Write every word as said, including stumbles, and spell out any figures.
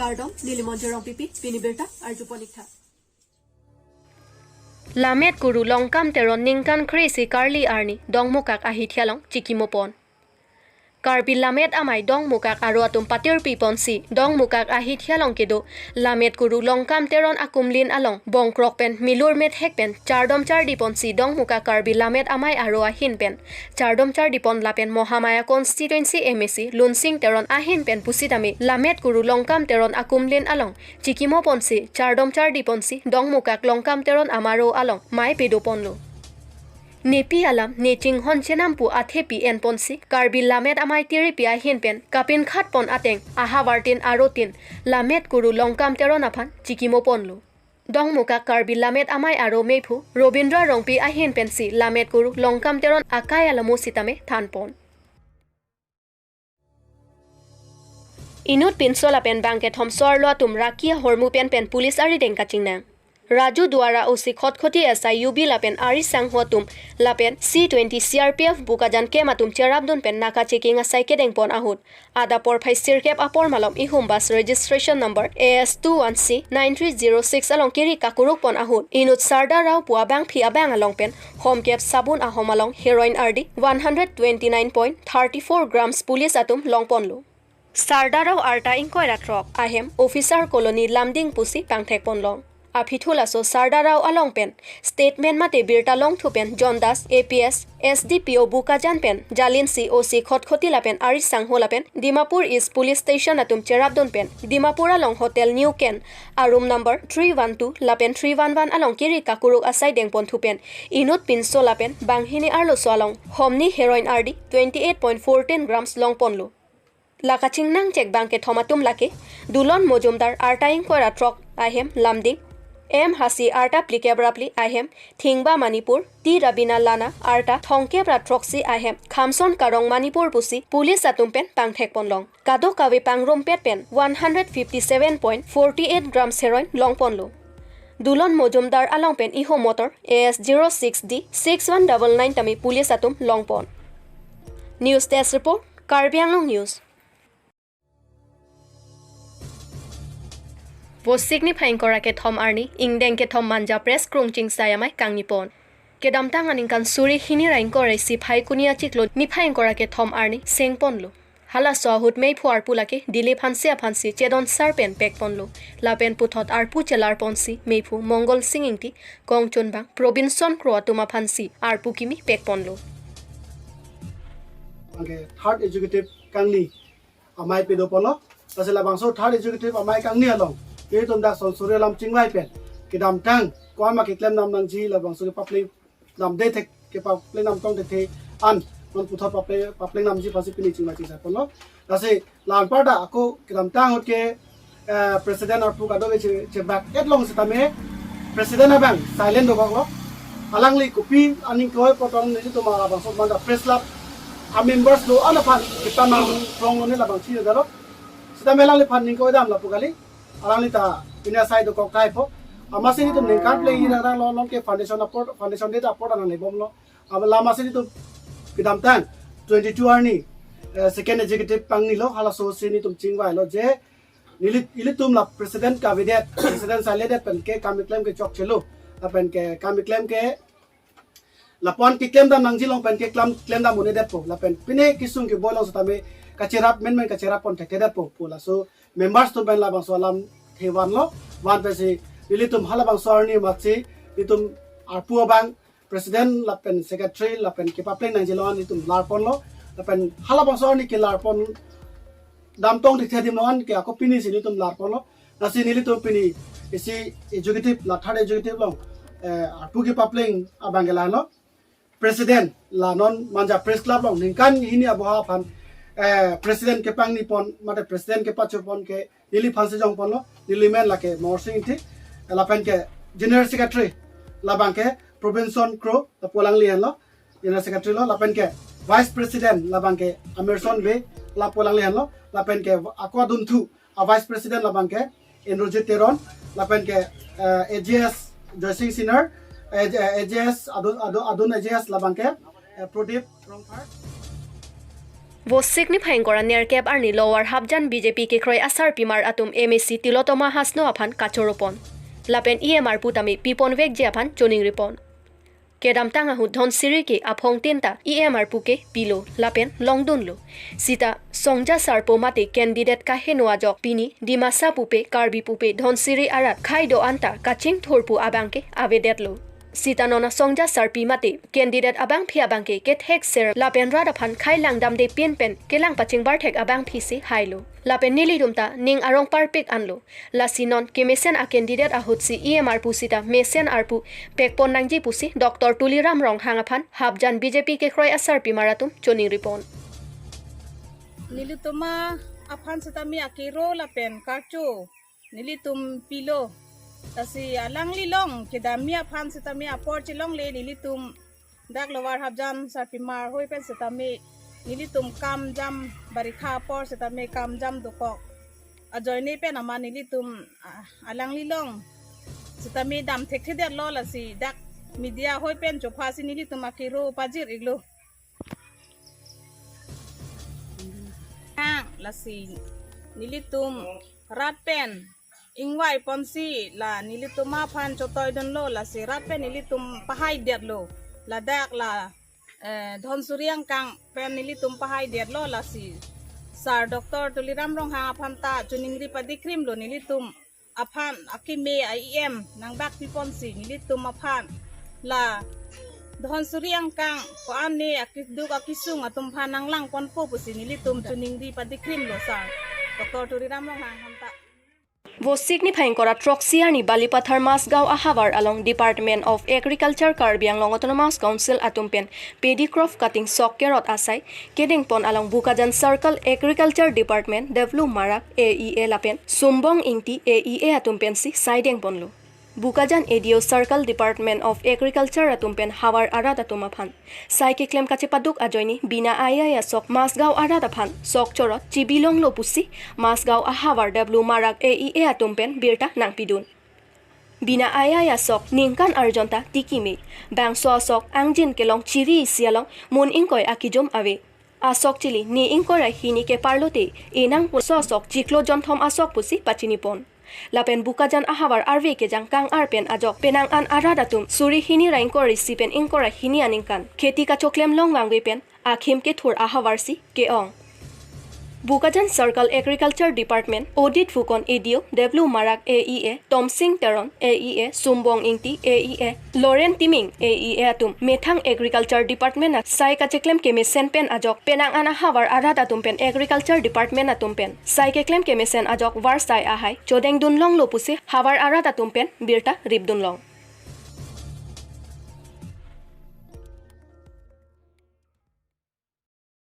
Kardom, neli Monjir Rongpipi, pini birta arjupon ik tha. Lammet kuru Longkam Teron ningkan kre-isi karli arni Dongmukak ahithia along chikimopon. Karbi Lammet Amei Dongmukak aro atum patirpiponsi Dongmukak ahithia along kedo Lammet kuru Longkam Teron akumlin along bongkrok pen milur methek pen chardom chardiponsi Dongmukak Karbi Lammet Amei aro ahin pen chardom chardipon lapen Mahamaya constituency M A C Lunsing Teron ahin pen pusitame Lammet kuru Longkam Teron akumlin along chikimoponsi chardom chardiponsi Dongmukak Longkam Teron amaro along mei pedoponlo. Nepi alam ne chinghon chenam pu athepi enponsi Karbi Lammet Amei tiripi ahin pen kapinkhatpon ateng ahavartin arotin Lammet kuru Longkam Teron aphan chikimoponlo. Dongmukak Karbi Lammet Amei aro mephu Robindra Rongpi ahin pensi Lammet kuru Longkam Teron akai alamo sitame thanpon. Inut pinso lapen bangkethom so-arlo atum raki ahormu pen pen police arideng kachingnang. Raju Duara O C Khatkhati S I U B lapen ari sangho atum lapen C twenty C R P F Bokajan camp atum cherapdun pen naka checking asai kedengpon ahut adap porphai sirkep apor malom ihum bus registration number A S two one C nine three zero six along kiri kakurukpon ahut inut Sarda Rao pu abangpi abang along pen homkep sabun ahom along heroin ardi one hundred twenty nine point thirty four grams police atum longponlo. Sarda Rao arta ingkoi ra throk ahem Officer Colony Lumding pusi pangthekponlong. Aphi thu laso Sarda Rao along pen statement mate birta longthu pen John Das A P S, S D P O Bokajan pen jalinsi O C Khatkhati lapen ari sangho lapen Dimapur East Police Station atum cherapdun pen Dimapur along Hotel New Ken a room number three one two lapen three one one along kiri kakuruk asai dengponthu pen inut pinso lapen banghini arloso along homni heroin ardi twenty eight point fourteen grams longponlo. La kachingnang chek bangkethom atum lake Dulon Mojumdar arta ingkoi ra throk ahem Lumding, M Hasi arta phlikep ra phli ahem Thingba Manipur, T Rabina Lana arta thomkep ra throksi ahem Khamson Karong Manipur pusi police atum pen pangthekponlong. Kadokave pangrumpet pen one hundred fifty seven point forty eight grams heroin longponlo. Dulon Mojumdar along pen ihum motor A S zero six D six one double nine tame police atum longpon. News Desk Report, Karbi Anglong News. Vosik niphai ingkoi ra kethom arni ingdeng kethom Manja Press Krungching Sayamai kangnipon. Kedamtang aningkan suri hini ra ingkoi ra isi Phaikuni achiklo niphai ingkoi ra kethom arni sengponlo. Halaso ahut meiphu arpu lake Dilip Hanse aphansi chedon sar pen pekponlo. Lapen puthot arpu chelarponsi meiphu Mongol Sing Ingti, kongchunbang Probinson Kro atum aphansi arpu kimi pekponlo. Anke third executive kangni amei pedoponlo. Lasi labangso third executive amei kangni along ilitum dak son suri alam chingvai pen kedamtang komat keklem nam nangji labangso kepapleng namde thek kepapleng namtong thekthe an non puthot papleng papleng namji aphansi pini chingvai chingsaiponlo. Lasi la-anparta ako kedamtang ahut ke, eh, president arpu kadokave che, chebak-etlong sitame president abang silent dokoklo. Alangli kopi aning koi potong nelitum labangso Manja Press Club amembers do-an aphan kita nang prong lo ne labang chini dalo. Sitame alangliphan ning koi dam lapu kali. Alangli ta pini asai dokok thaipo. Amatsi nelitum ningkan plengri nang lo, non ke foundation apor, foundation day ta apor nang lebomlo. Ama la amatsi nelitum kedamtang twenty-two arni, eh, second executive pangnilo, halaso si nelitum chingvailo je neli, ilitum la president kavedet, president silent det pen ke kam keklem ke chokchelo. Lapen ke kam keklem ke lapu-an keklem dam nangji along pen ke klam klem dam un-edetpo. Lapen pine kesung keboi along sitame kacherap menmen kacherap pon thekthedetpo pu laso members atum pen labangso alam thevanlo. Van pensi ilitum halabangso arni amatsi ilitum arpu abang president lapen secretary lapen kepapleng nangji along ilitum larponlo. Lapen halabangso arni kelarpon damtong thekthe adim along ke ako pini si nelitum larponlo. Lasi nelitum pini isi executive la third executive along, eh, arpu kepapleng abang ke lalo. President la non Manja Press Club along ningkan hini aboha aphan, eh, president kepangnipon mate president kepachopon ke neliphansi jongponlo. Neli men lake Morsing Ingti, lapen ke general secretary labang ke Probinson Kro lapu alangli henlo, general secretary lo, lapen ke vice president labang ke Amerson Bey lapu alangli henlo, lapen ke ako adunthu a vice president labang ke Indrajit Teron, lapen ke, eh, A G S Joysing Senior, eh, A G S adun, adun, adun A G S labang ke, eh, Pradip Rongphar. Vosik niphai ingkoi ra nerkep arni Lower Hapjan B J P kekroi asarpimar atum M A C Tilottama Hasnu aphan kachoropon lapen E M arpu tame pipon vekji aphan choningripon. Kedamtang ahut Dhansiri ke aphongtin ta E M arpu ke pilo lapen longdunlo. Sita Songja Sarpo mate candidate kaheno ajok pini Dimasa pupe Karbi pupe Dhansiri arat khai do-an ta kachingthur pu abang ke avedetlo. Sita non a Songja Sarpi mate candidate abangphi abang ke kethekser lapen rat aphan khai langdamde pin pen kelang pachingbar thek abangphi si hailo. Lapen nelitum ta ning arong parpik anlo. Lasi non kemesen a candidate ahut si E M arpu sita mesen arpu pekpon nangji pusi Doctor Tuliram Ronghang aphan Hapjan B J P kekroi asarpimar atum choningripon. Nelitum aphan sitame akero lapen karcho nelitum pilo. Lasi alanglilong kedamji aphan sitame apor chelongle nelitum dak Lower Hapjan sarpimar hoi pen sitame nelitum kam jam barikha apor sitame kam jam dokok ajoine pen ama nelitum, ah, alanglilong sitame dam thekthedetlo lasi dak media hoi pen chopha si nelitum akero pajir-iklo. Ang lasi nelitum rat pen ingvai ponsi la nelitum aphan chotoidunlo lasi rat pen nelitum pahaidetlo. Ladak la, eh, Dhansiri angkang pen nelitum pahaidetlo lasi Sir Doctor Tuliram Ronghang aphan ta choningri padikrimlo nelitum aphan akeme a E M nangbak piponsi nelitum aphan la Dhansiri angkang ko-an ne akiduk akisung atum aphan nanglangponpo pusi nelitum choningri padikrimlo Sir Doctor Tuliram Ronghang aphan ta. Vosik niphai ingkoi ra throksi arni Balipathar Masgaon ahavar along Department of Agriculture Karbi Anglong Autonomous Council atum pen Paddy Crop Cutting sok kerot asai kedengpon along Bokajan Circle Agriculture Department Devlu Marak A E A lapen Sumbong Ingti A E A atum pensi saidengponlo. Bokajan A D O Circle Department of Agriculture atum pen havar arat atum aphan sai keklem kachepaduk ajoine Bina Ayai asok Masgaon arat aphan sok chorot chibilonglo pusi Masgaon ahavar Devlu Marak A E A atum pen birta nangpidun. Bina Ayai asok ningkan arjon ta tikime. Bangso asok angjin kelong chiri isi along mun ingkoi akijum ave. Asok chili ni ingkoi ra hini keparlote enang puso asok chiklo jonthom asok pusi pachinipon. Lapen Bokajan ahavar arve kejang kang-ar pen ajok penang an arat atum suri hini ra ingkoi ra isi pen ingkoi ra hini aningkan kheti kachoklem longvangve pen akhim kethur ahavar si ke-ong. Bokajan Circle Agriculture Department Audit Pukon A D O Devlu Marak A E A, Tomsing Teron A E A, Sumbong Ingti A E A, Loren Timing A E A atum methang Agriculture Department asai kacheklem kemesen pen ajok penang an ahavar arat atum pen Agriculture Department atum pen sai keklem kemesen ajok varsai ahai chodengdunlonglo pusi havar arat atum pen birta ripdunlong.